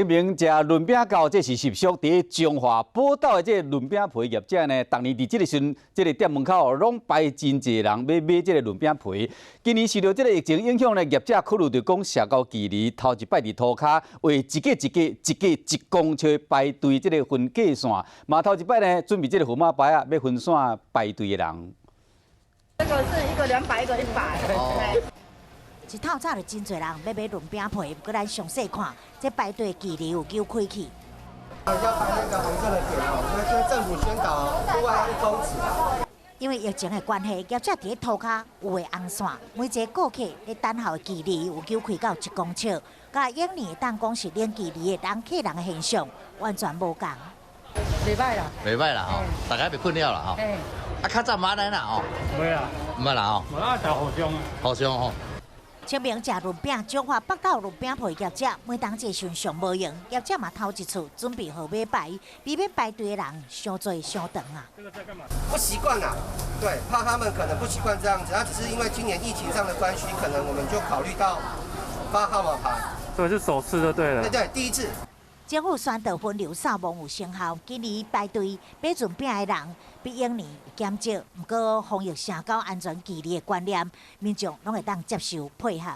明明食潤餅到，這是習俗。佇彰化寶斗的這個潤餅皮業者呢，逐年佇這個時陣，這個店門口攏排真濟人欲買這個潤餅皮。今年受著這個疫情影響呢，業者考慮著講社交距離，頭一擺佇塗跤畫一格一格一格一公尺排隊這個分界線，嘛頭一擺呢，準備這個號碼牌仔，欲分散排隊的人。這個是一個200，一個100。一透早就真濟人欲買潤餅皮，毋過咱詳細看，這排隊距離有夠開去。要排那個紅色的點哦，因為政府宣導戶外1公尺。因為疫情的關係，業者佇咧塗跤有畫紅線，每一個顧客咧等候的距離有夠開到1公尺，佮往年會當講是零距離的人客人的現象完全無仝。袂䆀啦，袂䆀啦吼，大家袂困擾啦吼。啊，較早嘛按呢啦吼。袂啊，毋捌啦吼。無啊，就互相啊。互相吼。清明食潤餅，彰化北斗潤餅皮業者每當這時陣上無閒，業者嘛頭一次準備號碼牌，避免排隊的人傷濟傷長啊。這個在幹嘛？不習慣啊，對，怕他們可能不習慣這樣子，那只是因為今年疫情上的關係，可能我們就考慮到發號碼牌。這個是首次就對了。對對，第一次。政府宣導分流掃盲有成效，今年排隊買潤餅的人比往年減少，毋過防疫社交安全距離的觀念，民眾攏會當接受配合。